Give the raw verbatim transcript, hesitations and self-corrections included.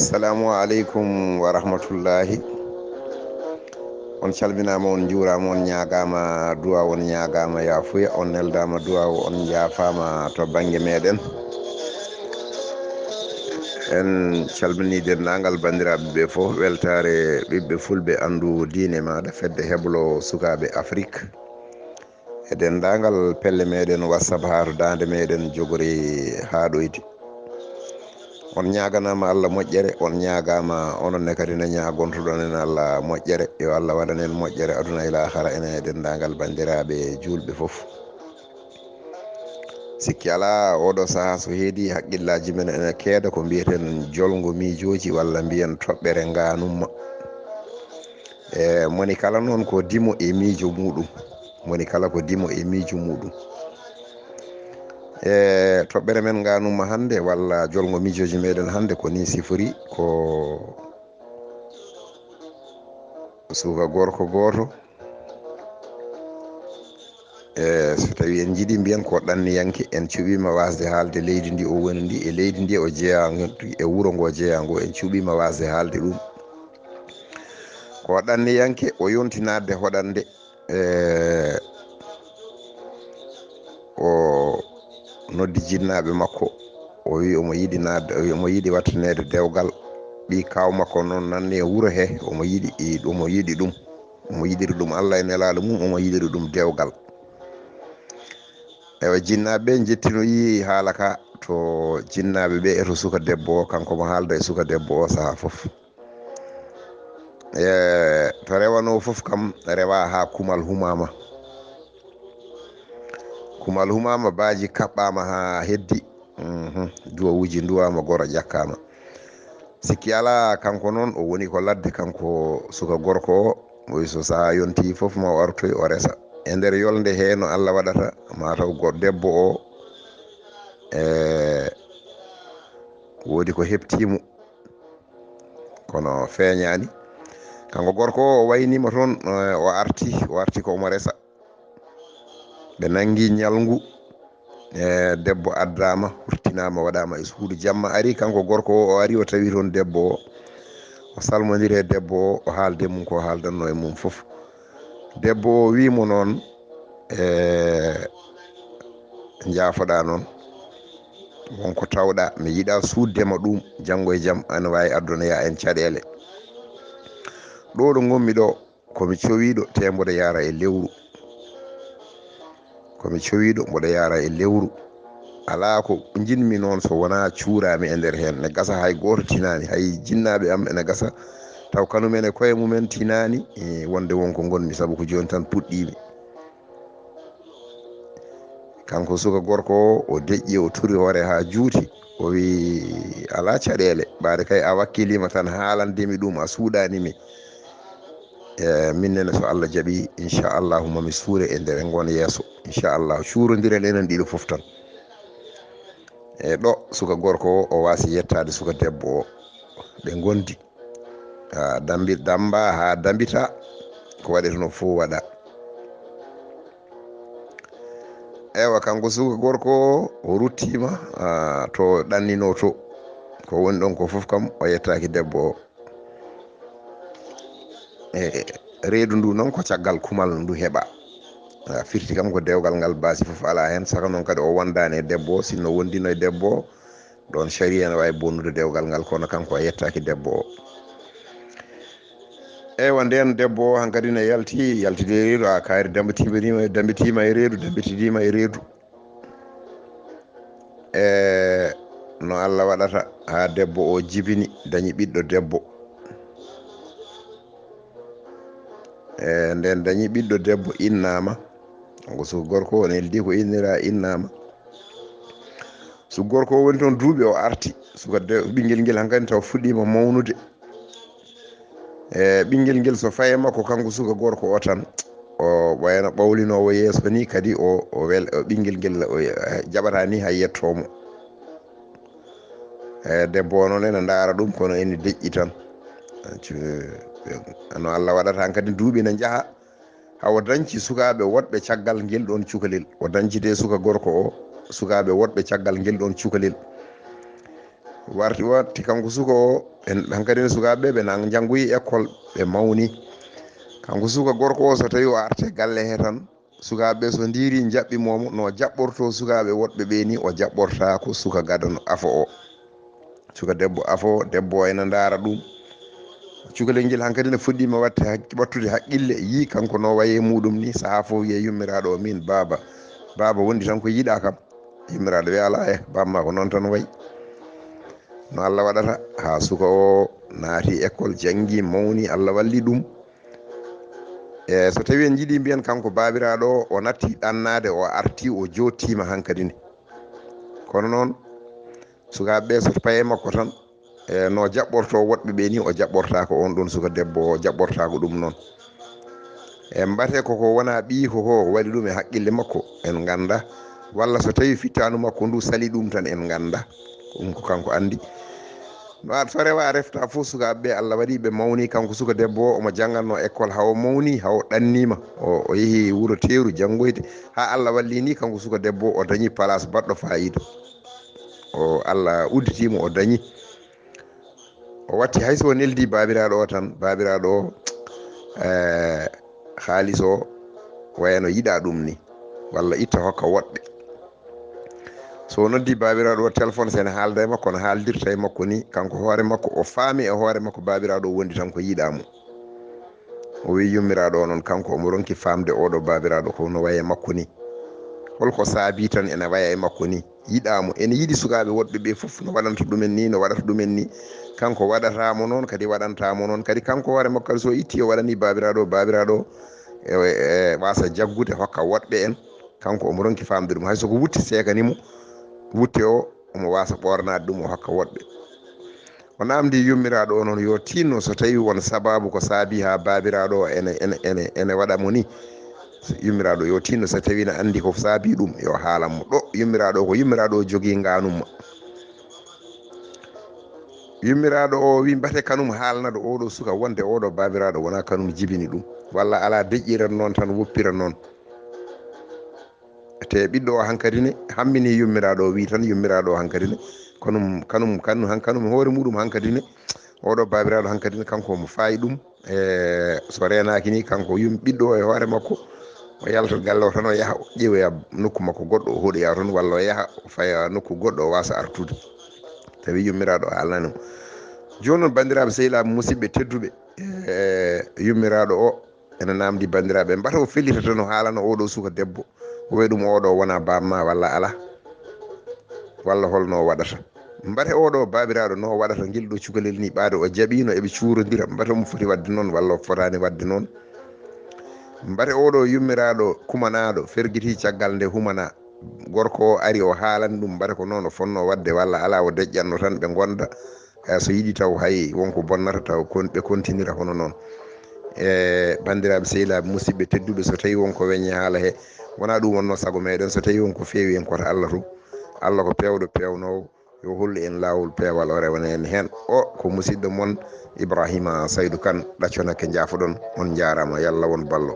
Assalamu aleykum wa rahmatullahi. On calminaama, on njuuraama, on ñaagaama duwaaw, on ñaagaama yaafuya, on neldaama duwaaw, on njaafaama to bannge meeɗen. En calminii denndaangal banndiraaɓe ɓe fof, weltaare ɓiɓɓe fulɓe, anndu diine maaɗa, fedde heblo sukaaɓe Afrik. E denndaangal pelle meeɗen WhatsApp haa to daande meeɗen jogori haaɗoyde. On ñaaganaama Allah moƴƴere, on ñaagaama onon ne kadi ne ñaagontoɗon en Allah moƴƴere. Yo Allah waɗan en moƴƴere aduna e laakhara enen e denndaangal banndiraaɓe juulɓe fof. Sikki alaa, ooɗoo sahaa so heedi, haqqillaaji men ene keeda ko mbiyeten jolngo miijooji walla mbiyen toɓɓere ngaanumma. E moni kala noon ko dimo e miijo muuɗum. Moni kala ko dimo e miijo muuɗum. E toɓɓere men ngaanumma hannde walla jolngo miijooji meeɗen hannde ko nii sifori, ko suka gorko gooto. E so tawii en njiɗii mbiyen ko ɗanniyanke, en cuɓiima waasde haalde leydi ndi o woni ndi, e leydi ndi o jeyaa, e wuro ngo jeyaa ngo, en cuɓiima waasde haalde ɗum. Ko ɗanniyanke, o yonti naatde hoɗande, e o noddi jinnaaɓe makko, o wi omo yiɗi naatde, o wi omo yiɗi wattaneede dewgal. Ɓii kaaw makko noon nanni e wuro he, omo yiɗi, omo yiɗi ɗum, omo yiɗiri ɗum Allah e nelaaɗo mum, omo yiɗiri ɗum dewgal. Ewa, jinnaaɓe ɓe njettinoyi haala ka to jinnaaɓe ɓe e to suka debbo o, kanko mo haalda e suka debbo o sahaa fof. E to rewanoo fof kam, rewa haa kumal humaama. Kumal humaama, baaji kaɓɓaama haa heddi. Mhm. Duwawuuji nduwaama, goro ƴakkaama. Sikki alaa, kanko noon o woni ko ladde, kanko suka gorko o. O wi so sahaa yontii fof ma o artoy o resa. E nder yolnde hee no Allah waɗata, maa taw go-, debbo o, e, woodi ko heɓtii mo, kono feeñaani. Kanko gorko o, o wayniima toon, e, o arti, o arti ko omo resa. Ɓe nanngi ñalngu, e, debbo addaama, hurtinaama, waɗaama e suudu. Jamma ari, kanko gorko o, o ari, o tawi toon debbo o. O salmondiri e debbo o, o haalde mum ko haaldanno e mum fof. Debbo o wii mo noon, e, njaafoɗaa noon, won ko tawɗaa, mi yiɗaa suuɗde ma ɗum, janngo e jam, ana waawi addonoyaa en caɗeele. Ɗo ɗo ngonmi ɗo, ko mi cowiiɗo, te mboɗo yaara e lewru. Ko mi cowiiɗo, mboɗo yaara e lewru. Alaa ko njiɗmi noon so wonaa cuuraami e nder heen. Ne gasa hay gooto tinaani, hay jinnaaɓe am ene gasa, taw kanum en e koye mum en tinaani, e, wonde won ko ngonmi, sabu ko jooni tan puɗɗiimi. Kanko suka gorko o, o deƴƴi, o turi hoore haa juuti, o wi, "Alaa caɗeele, ɓaade kay a wakkiliima tan haalande mi ɗum, a suuɗaani mi." E, min nene so Allah jaɓi, inchallahu, ma mi suure e nder ngon yeeso, inchallah, cuurondiren enen ɗiɗo fof tan. E ɗo suka gorko o, o waasi yettaade suka debbo o, ɓe ngondi. A dambi-, damba haa dambita, ko waɗeteno fof waɗa. Ewa, kanko suka gorko o, o ruttiima, a, to ɗannino to. Ko woni ɗon ko fof kam, o yettaaki debbo o. E, reedu ndu noon ko caggal kumal ndu heɓa. A, firti kam ko dewgal ngal baasi fof alaa heen, saka noon kadi o wondaani e debbo o, sinno wondino e debbo o, ɗoon sariya ene waawi bonnude dewgal ngal, kono kanko a yettaaki debbo o. Eywa, ndeen debbo o hankadi ne yalti, yaltidi e reedu, a kaari dambitiima, dambitiima e reedu, dambitidiima e reedu. E no Allah waɗata haa debbo o jibini, dañi ɓiɗɗo debbo. E nden dañi ɓiɗɗo debbo, innaama. Kanko suka gorko o, neldi ko innira, innaama. Suka gorko o woni toon duuɓi, o arti. Suka de-, ɓinngel ngel hankadi taw fuɗɗiima mawnude. E ɓinngel ngel so faye makko, kanko suka gorko o tan, o wayno ɓawlinoowo yeeso ni, kadi o, o wel-, o ɓinngel ngel o, e, jaɓata ni hay yetto mo. E debbo o noon ene ndaara ɗum, kono ene deƴƴi tan. Ci-, no Allah waɗata hankadi, duuɓi ne njaha, haa o dañci sukaaɓe woɗɓe caggal ngel ɗoon cukalel. O dañcide suka gorko o, sukaaɓe woɗɓe caggal ngel ɗoon cukalel. Warti watti kanko suka o, ɓen hankadi ne sukaaɓe ɓe nan njanngoyi école, ɓe mawni. Kanko suka gorko o, so tawi o arte galle he tan, sukaaɓe so ndiiri njaɓɓi momo, no jaɓɓorto sukaaɓe woɗɓe ɓe ni, o jaɓɓorta ko suka gadano afo o. Suka debbo afo, debbo o ena ndaara ɗum. Cukalel ngel hankadi ne fuɗɗiima watte hak-, ɓattude haqqille, yii kanko no waye muɗum ni, sahaa fof wiye yummiraaɗo o, min baaba, baaba wondi tan ko yiɗa kam. Yummiraaɗo wiya, "Alaa, eh, bamma ko noon tan wayi." No Allah waɗata haa suka o naati école, janngi, mawni, Allah walli ɗum. E so tawi en njiɗi mbiyen kanko baabiraaɗo o, o natti ɗannaade, o arti, o jooɗtiima hankadi ne. Kono noon, sukaaɓe ɓe so paye makko tan, e no jaɓɓorto woɗɓe ɓe ni, o jaɓɓortaako on ɗon suka debbo, o jaɓɓortaako ɗum noon. E mbate koko wona ɓii ko, ko waɗi ɗum e haqqille makko, en ngannda. Walla so tawi fittaandu makko ndu sali ɗum tan, en ngannda. Ɗum ko kanko anndi. No aɗa so rewa refta fof sukaaɓe ɓe, Allah waɗi ɓe mawni, kanko suka debbo o, omo jannganno école, hawo mawni, hawo ɗanniima. O, o yehi wuro teeru janngoyde, haa Allah walli ni, kanko suka debbo o dañi place baɗɗo faayiida. O, Allah udditiimo, o dañi. O watti hay so o neldi baabiraaɗo o tan, baabiraaɗo o, eh, haalis o wayano yiɗa ɗum ni, walla itta hokka woɗɓe. So o noddi baabiraaɗo o téléphone, so ene haalda e makko, no haaldirta e makko ni, kanko hoore makko, o faami e hoore makko, baabiraaɗo o wondi tan ko yiɗa mo. O wi yummiraaɗo o noon, kanko omo ronki faamde oɗo baabiraaɗo ko no waye makko ni. Holko saabi tan ene waya e makko ni? Yiɗa mo, ene yiɗi sukaaɓe woɗɓe ɓe fof, no waɗanta ɗumen ni, no waɗata ɗumen ni. Kanko waɗata mo noon, kadi waɗanta mo noon. Kadi kanko hoore makko kadi, so itti o waɗani baabiraaɗo, baabiraaɗo e, e wasa jaggude hokka woɗɓe en. Kanko omo ronki faamde ɗum. Hay so ko wutte seekani mo, wutte o, omo wasa ɓoornaade ɗum o hokka woɗɓe. O namdi yummiraaɗo o noon yo tinno so tawi won sababu ko saabi haa baabiraaɗo o ene, ene, ene, ene waɗa mo ni. Yummiraaɗo yo tinno so tawi na anndi ko saabi ɗum, yo haalan mo. Ɗo yummiraaɗo o, ko yummiraaɗo o jogii ngaanumma. Yummiraaɗo o wi mbate kanum haalna ɗo oɗo suka wonde oɗo baabiraaɗo wona kanum jibini ɗum. Walla alaa, deƴƴiran noon tan, woppiran noon. Te ɓiɗɗo o hankadi ne hammini yummiraaɗo o, wi tan yummiraaɗo o hankadi ne, kanum, kanum, kanum, han-, kanum hoore muɗum hankadi ne, oɗo baabiraaɗo hankadi ne, kanko omo faayi ɗum. E so reenaaki ni, kanko yum-, ɓiɗɗo o e hoore makko, o yalta galle o tan, o yaha, o ƴeewoya nokku makko goɗɗo, o hoɗoya toon, walla o yaha, o faya nokku goɗɗo, o wasa artude. Tawi yummiraaɗo o haalnani mo. Jooni noon, banndiraaɓe, sehilaaɓe, musidɓe tedduɓe, e yummiraaɗo o, ene namdi banndiraaɓe, mbata o fellita tan, o haalana oɗo suka debbo, o wiya ɗum, "Oɗo wona bamma walla alaa? Walla holno o waɗata?" Mbate oɗo baabiraaɗo no o waɗata ngel ɗo cukalel ni, ɓaade o jaɓiino eɓe cuurodira, mbata omo foti waɗde noon walla o fotaani waɗde noon? Mbate oɗo yummiraaɗo kumanaaɗo fergiti caggal nde humana, gorko o ari o haalani ɗum, mbate ko noon o fonno waɗde walla alaa, o deƴƴanno tan ɓe ngonda. Eh, so yiɗi taw hay wonko bonnata taw kon-, ɓe kontinira hono noon. E banndiraaɓe, sehilaaɓe, musidɓe tedduɓe, so tawi wonko weññi haala he, wona ɗum wonno sago meɗen, so tawi wonko feewi en koto Allah tun. Allah ko peewɗo peewnoowo, yo hollu en laawol peewal o rewana en heen. O ko musidɗo mon Ibrahima Saydu Kan, ɗacconake njaafoɗon, on njaaraama, yo Allah won ballo.